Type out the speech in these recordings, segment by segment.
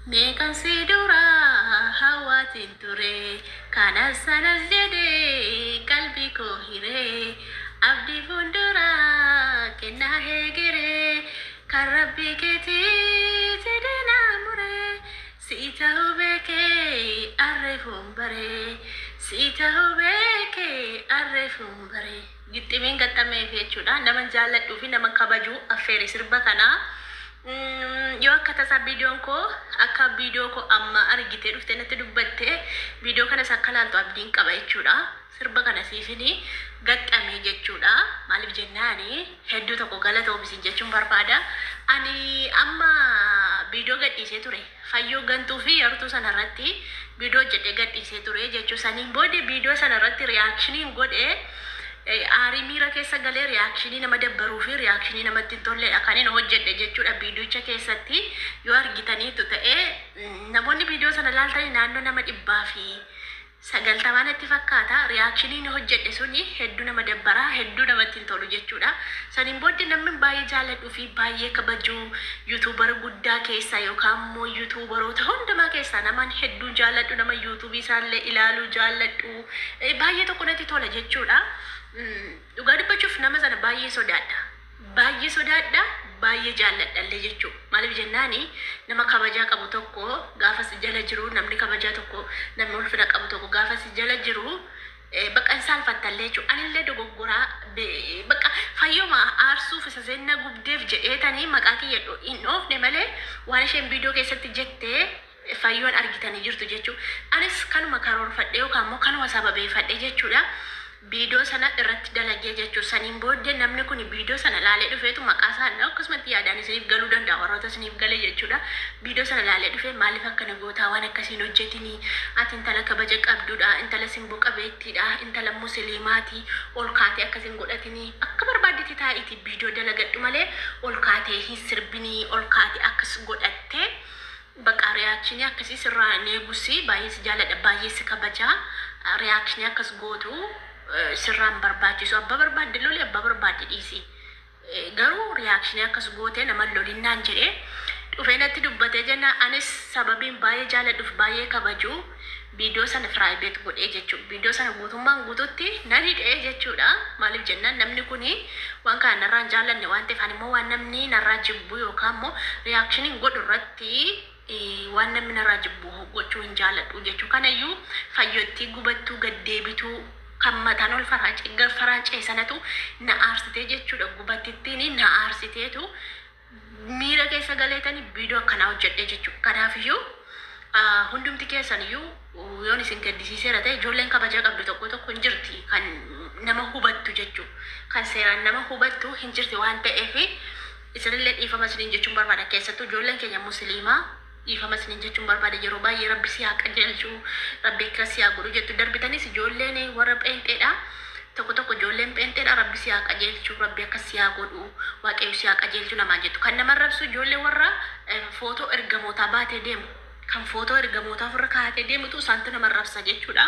Meeqan si dura hawaatiin ture, kanas sanas jedhee qalbii koo hiree, abdii fuuldura kennaa heegeree, kan rabbii keetii jedhee naa muree, si ta'uu beekee arreefuun baree, si ta'uu beekee arreefuun baree. Gixximiin gaxxameef jechuudha. Nama jaalladhuu fi nama kabajuu affeere sirba kanaa. Yoo akka tasaa viidiyoon koo akka viidiyoo koo amma argitee dhuftee natti dubbatte, viidiyoo kanas akka laaltu abdiin qaba jechuudha. Sirba kana siifini gaxxame jechuudha. Maaliif jennaani, hedduu tokko galatoomi jechuun barbaada. Ani amma viidiyoo gadhiisee ture. Fayyoo gantuu fi yartuu sanarratti viidiyoo hojjedhee gadhiisee ture jechuu. Saniin booda viidiyoo sanarratti reactioniin godhee, aarii miira keessa galee, reactionii nama dabbaruu fi reactionii namatti hin tolledha kan inni hojjedhe jechuudha. Viidiyocha keessatti yoo argitaniitu ta'e, namoonni viidiyoo sana laaltanii naannoo nama 190 natti fakkaata. Reactionii inni hojjedhe suni hedduu nama dabbaraa, hedduu namatti hin tolu jechuudha. Saniin booddee namni baay'ee jaalladhuu fi baay'ee kabajuu, YouTuber guddaa keessaa yookaan immoo YouTuberoota hundumaa keessaa namaan hedduu jaalladhu, nama YouTubeii isaallee ilaaluu jaalladhu, baay'ee tokko natti tola jechuudha. Dhugaa dubbachuuf nama sana baay'ee sodaadha. Baay'ee sodaadha, baay'ee jaalladhallee jechuudha. Maaliif jennaani, nama kabajaa qabu tokko gaafa si jala jiru, namni kabajaa tokko, namni ulfina qabu tokko gaafa si jala jiru, bakka hin saalfattallee jechuudha. Anillee dogoggoraa bakka fayyoma aarsuuf isa seenna gubdeef jedheetanii maqaa kiyya hin dhoofne malee, waan isheen viidiyoo keessatti jettee fayyoon argitanii jirtu jechuudha. Anis kanuma karoorfadhee yookaan immoo kanuma sababeeffadhee jechuudha. Viidiyoo sana irratti dalagee jechuudha. Saniin booddee namni kun viidiyoo sana laalee dhufeetu, maqaa isaa akkasumatti yaadaan isiniif galuu danda'a, warroota isiniif galee jechuudha. Viidiyoo sana laalee dhufee, "Maaliif akkana gootaa? Waan akkasiin hojjetinii? Ati intala kabaja qabdudha, intala simboo qabeettiidha, intala musliimaati, ol kaatee akkasiin godhatinii, akka barbaaddetti taa'iiti viidiyoo dalagadhu malee ol kaatee hin sirbinii, ol kaatee akkas godhattee bakka reactionii akkasii sirraa hin eegusi. Baay'ee si jaalladha, baay'ee si kabajaa, reactionii akkas gootu sirraan barbaachisu. Abbaa barbaadde loli, abbaa barbaadde dhiisi. Garuu reactionii akkas gootee nama lolinnaan" jedhee dhufee natti dubbatee jenna. Anis sababiin baay'ee jaalladhuuf baay'ee kabaju viidiyoo sana private godhee jechuudha. Viidiyoo sana guutummaan guututti nan hidhee jechuudha. Maaliif jennaan, namni kuni waan kana narraa hin jaallanne waan ta'eef, ani immoo waan namni narraa jibbu yookaan immoo reactioniin godhu irratti waan namni narraa jibbu gochuu hin jaalladhu jechuudha. Kanayyuu fayyottii gubattuu gaddeebituu kan mataan ol faraacee sanatu na aarsitee jechuudha. Gubattittiin na aarsiteetu miira keessa galeetanii viidiyoo akkanaa hojjedhe jechuudha. Kanaafiyyuu hundumti keessaniyyuu yoon isin gaddisiiseera ta'e, ijoolleen kabajaa qabdu tokko tokko hin jirti, kan nama hubattu jechuudha. Kan seeraan nama hubattu hin jirti waan ta'eef, isinillee dhiifama isiniin jechuun barbaada. Keessattuu ijoolleen keenya musliimaa dhiifama isiniin jechuun barbaada. Yeroo baay'ee "Rabbi si haa qajeelchu, Rabbi akkas si haa godhu" jettu. Darbitanis ijoolleen warra pheenxeedha. Tokko tokko ijoolleen pheenxeedha, "Rabbi si haa qajeelchu, Rabbi akkas si haa godhu, Waaqayyo si haa qajeelchu" namaan jettu. Kan nama rabsu ijoollee warra footoo ergamootaa baatee deemu. Kan footoo ergamootaa ofirra kaa'atee deemutu isaantu nama rabsa jechuudha.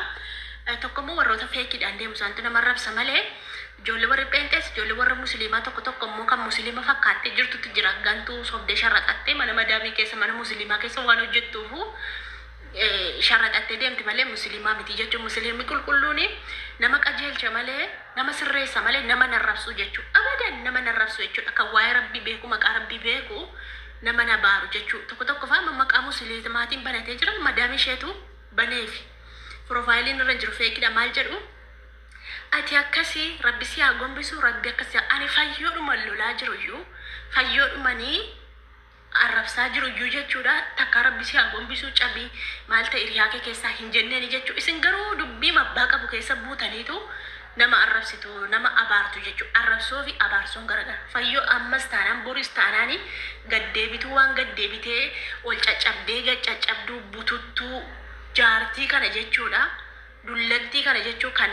Tokko immoo warroota fakeiidhaan deemu isaantu nama rabsa malee, ijoollee warri pheenxees, ijoollee warra musliimaa tokko tokko immoo kan musliima fakkaattee jirtutu jira. Gantuu sobdee sharraxattee mana madaamii keessa, mana musliimaa keessa waan hojjettuufu sharraxattee deemti malee musliimaa miti jechuun. Musliimni qulqulluun nama qajeelcha malee, nama sirreessa malee nama narrabsu jechuudha. Abadan nama narrabsu jechuudha. Kan waa'ee Rabbii beeku, maqaa Rabbii beeku nama nabaaru jechuudha. Tokko tokko fa'aa maqaa musliimaatiin banatee jira, madaamii isheetu baneefi. Profileiin irra jiru fakeiidha. Maal jedhu? "Ati akkasii, Rabbi si haa gombisu, Rabbi akkasii." Ani fayyoodhuma lolaa jiru iyyuu, fayyoodhumanii arrabsaa jiru iyyuu jechuudha. Takka "Rabbi si haa gombisu, cabii, maal ta'e, hiriyaa kee keessaa" hin jenneeni jechuudha. Isin garuu dubbii abbaa qabu keessa buutaniitu nama arrabsitu, nama abaartu jechuudha. Arrabsoo fi abaarsoon garagara. Fayyoo ammas taanaan boris taanaani gaddeebituu, waan gaddeebitee ol caccabdee gad caccabduu bututtuu jaartii kana jechuudha. Dullattii kana jechuu, kan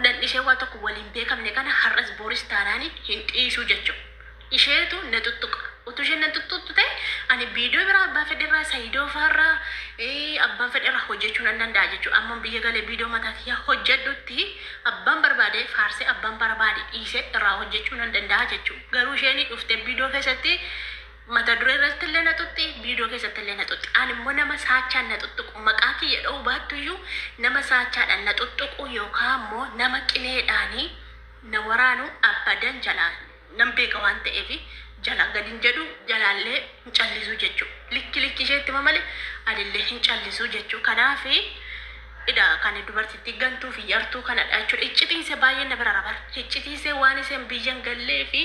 nan ishee waa tokko waliin beekamne kana har'as boris taanaani hin dhiisuu jechuudha. Isheetu na tuttuqa. Utuu isheen na tuttuqxu ta'e, ani viidiyoo biraa abbaa fedherraa, Sayidoo faarraa, abbaan fedherraa hojjechuu nan danda'a jechuudha. Amma biyya galee viidiyoo mataa kiyyaa hojjedhutti abbaan barbaade faarsee, abbaan barbaade dhiisee irraa hojjechuu nan danda'a jechuudha. Garuu isheen dhuftee viidiyoo keessatti Mata duree irratti illee na xuxxi, viidiyoo keessatti illee na xuxxi. Ani immoo nama saachaan na xuxxuqu, maqaa kiyya dha'uu baattuyyuu, nama saachaadhaan na xuxxuqu yookaan immoo nama qineedhaanii na waraanu abbadan jalaa nan beeka waan ta'eef jala gadi hin jedhu, jalaallee hin callisuu jechuudha. Likki likki isheetti hima malee anillee hin callisuu jechuudha. Kanaaf idha kan dubartittii gantuu fi yartuu kanadha jechuudha. Iccitiin ishee baay'een na bira rabar. Iccitiin ishee waan isheen biyya hin gallee fi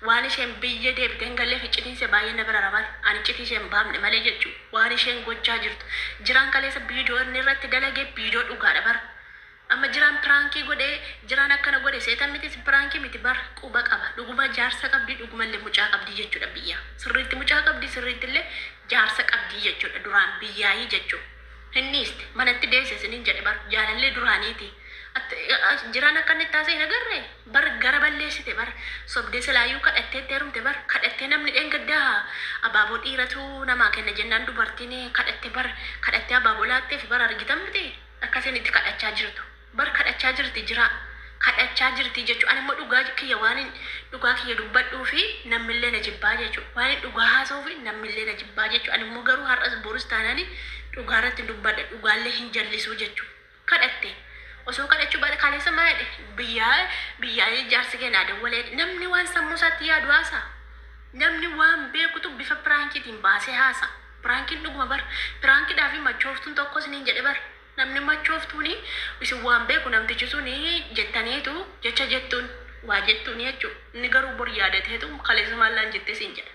waan isheen biyya deebitee hin galleef iccitiin ishee baay'een na bira rabar. Ani iccitii ishee hin baafne malee jechuudha. Waan isheen gochaa jirtu. Jiraan kaleessa viidiyoo inni irratti dalagee viidiyoo dhugaadha bara. Amma jiraan piraankii godhee, jiraan akkana godhe seetan miti, piraankii miti bar, quba qaba. Dhuguma jaarsa qabdi, dhugumallee mucaa qabdi jechuudha biyya. Sirriitti mucaa qabdi, sirriitti illee jaarsa qabdi jechuudha, duraan biyyaayii jechuudha. Hinniiste manatti deesse isiniin jedhe bar, jaalallee duraaniiti. Jiraan akka inni taasise hin agarre bar, gara balleessite bar, sobdee silaayyuu kadhattee itti heerumte bar, kadhattee. Namni dheengaddaa abaaboo dhiiratu namaa kenna jennaan dubartiin kadhatte bar, kadhattee abaaboo laatteef bar, argitan miti akkasiin itti kadhachaa jirtu bar, kadhachaa jirti, jira kadhachaa jirti jechuudha. Ani immoo dhugaa kiyya, waan hin dhugaa kiyya dubbadhuu fi namnillee na jibbaa jechuudha. Waan hin dhugaa haasa'uu fi namnillee na jibbaa jechuudha. Ani immoo garuu har'as borus taanani dhugaa irratti hin dubbadha, dhugaallee hin jallisuu jechuudha. Kadhatte osoo kadhachuu baate kaleessa maal jedhe? Biyyaa biyyaa jaarsi keenyaa dawwalee. Namni waan sammuu isaatti yaadu haasa. Namni waan beekutu bifa piraankiitiin baasee haasa. Piraankiin dhuguma bar. Piraankiidhaa fi machooftuun tokkos niin jedhe bar. Namni machooftuuni isin waan beeku namtichi suni jettaniitu jecha jettuun waa jettuuni jechuudha. Inni garuu bor yaadateetu kaleessa maallaan jettee siin jedha.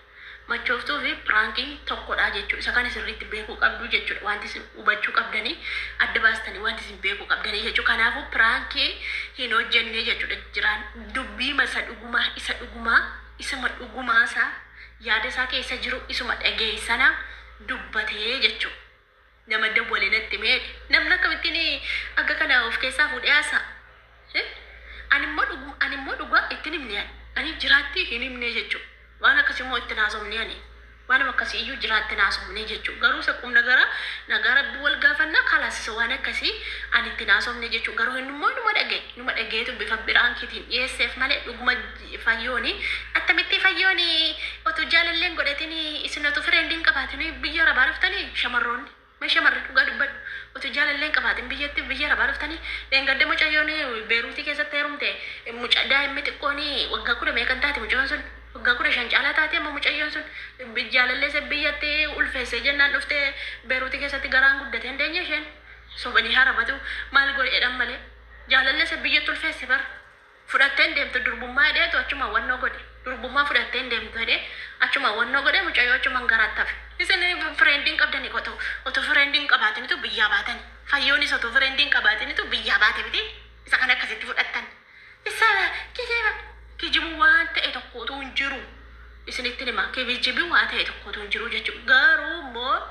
Machooftuu fi piraankiin tokkodha jechuudha. Isa kana sirriitti beekuu qabdu jechuudha. Wanti isin hubachuu qabdanii, adda baastanii wanti isin beekuu qabdanii jechuudha. Kanaafuu piraankii hin hojjenne jechuudha. Jiraan dubbii isa dhugumaa, isa dhugumaa, isuma dhugumaa isaa yaada isaa keessa jiru isuma dhageessana dubbatee jechuudha. Nama dawwalee natti mee, namni akkamittiin akka kana of keessaa fuudhee haasa'a? Ani immoo dhugaa ittiin himne, ani jiraatti hin himne jechuudha. Waan akkasii immoo ittiin haasofne, ani waan akkasii iyyuu jiraatti hin haasofne jechuudha. Garuu isa qubna gara nagaa rabbi wal gaafannaa kalaasisa, waan akkasii ani ittiin haasofne jechuudha. Garuu inni immoo numa dhagaye, numa dhagayeetu bifa piraankiitiin dhiyeesseef malee dhuguma fayyooni attamitti fayyooni otoo jaalalleen godhatin, isin otoo friendiin qabaatin biyya arabaa dhuftanii shamarroonni. Mee shamarri dhugaa dubbadhu. Otoo jaalalleen qabaatin biyyatti biyya arabaa dhuftanii, dheengadda mucayyoon Beeruutii keessatti heerumte, mucaa daa'imni xiqqoon waggaa 10 meeqan taate, mucayyoon sun waggaa 15 caalaa taate. Amma mucayyoon sun jaalallee isa biyyatti ulfeessee jennaan dhuftee Beeruutii keessatti garaan guddatee hin deenye. Isheen sobanii harabatu maal godheedhaan malee jaalallee isa biyyatti ulfeesse bar, fudhattee hin deemtu durbummaa jedheetu achuma wannoo godhe, durbummaa fudhattee hin deemtu jedhee achuma wannoo godhe, mucayyoo achumaan garaatti hafe. Isin friendiin qabdanii otoo friendiin qabaatinitu biyyaa baatani. Fayyoonis otoo friendiin qabaatinitu biyyaa baate miti. Isa kana akkasitti fudhattan. Isa kijiba kijibu waan ta'e tokkotu hin jiru. Isinitti hima, kijibi waan ta'e tokkotu hin jiru jechuudha. Garuu immoo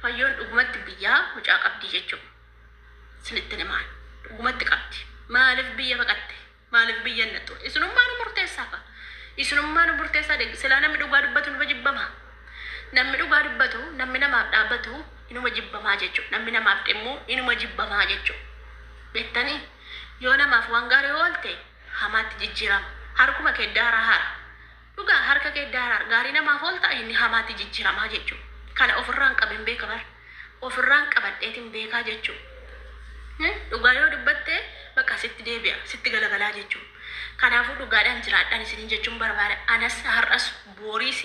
fayyoon dhugumatti biyyaa mucaa qabdi jechuudha. Isinitti himaa, dhugumatti qabdi. Maaliif biyya baqatte? Maaliif biyya hin nattu? Isinummaa nu murteessaa ka. Isinummaa nu murteessaa. Silaa namni dhugaa dubbatu numa jibbama. Namni dhugaa dubbatu, namni namaaf dhaabbatu inuma jibbamaa jechuudha. Namni namaaf dhimmu inuma jibbamaa jechuudha. Beektanii, yoo namaaf waan gaarii oolte hamaatti jijjiirama. Harkuma kee daaraa hara. Dhugaa harka kee daaraa gaarii namaaf oolta, inni hamaatti jijjiiramaa jechuudha. Kana ofirraan qabeen beeka bara. Ofirraan qabadheetiin beekaa jechuudha. Dhugaa yoo dubbatte bakka sitti deebi'a, sitti galagalaa jechuudha. Kanaafuu dhugaadhaan jiraadhaan isiniin jechuun barbaada. Anas har'as booriis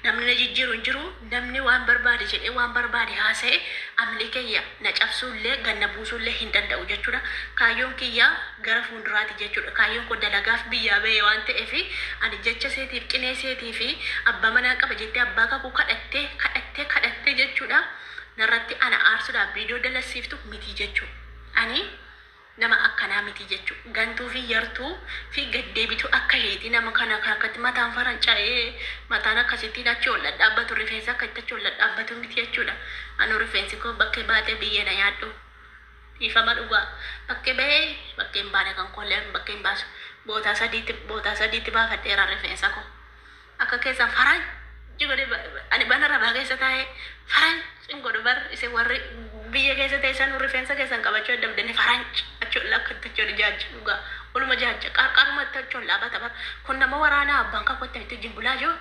namni na jijjiiru hin jiru. Namni waan barbaade jedhee waan barbaade haasa'e amli kiyya na cabsuullee ganna buusuullee hin danda'u jechuudha. Kaayyoon kiyya gara fuulduraati jechuudha. Kaayyoon koo dalagaaf biyyaa bahee waan ta'eef ani jecha seetiif, qinee seetii fi abbaa manaa qaba jettee abbaa kakuu kadhattee kadhattee kadhattee jechuudha. Narratti ana aarsuudhaaf viidiyoo dalasiiftu miti jechuudha. Ani nama akkanaa miti jechuudha. Gantuu fi yartuu fi gaddeebituu akka isheetii nama kana kan akkatti mataan faranca'ee mataan akkasittiin achi ol dhadhaabbatu, rifeensa akka itti achi ol dhadhaabbatu miti jechuudha. Anu rifeensi koo bakkee baatee biyyee na nyaadhu. Dhiifama, dhugaa bakkee bahee bakkee hin baane, kan koollee bakkee hin baasu. Bootaa sadiitti baafadheera rifeensa koo. Akka keessan faranji godhe ani bana rabaa keessa taa'ee faranji godhu bar. Isin warri biyya keessa teessan rifeensa keessan qabachuu dadhabdanii faranji achi ol akka itti achi ol jaajja, dhugaa oluma jaajja, qarqaruma itti achi ol dhaabata bar. Kun nama waraanaa abbaan kakootti itti wajjin bulaa jiru.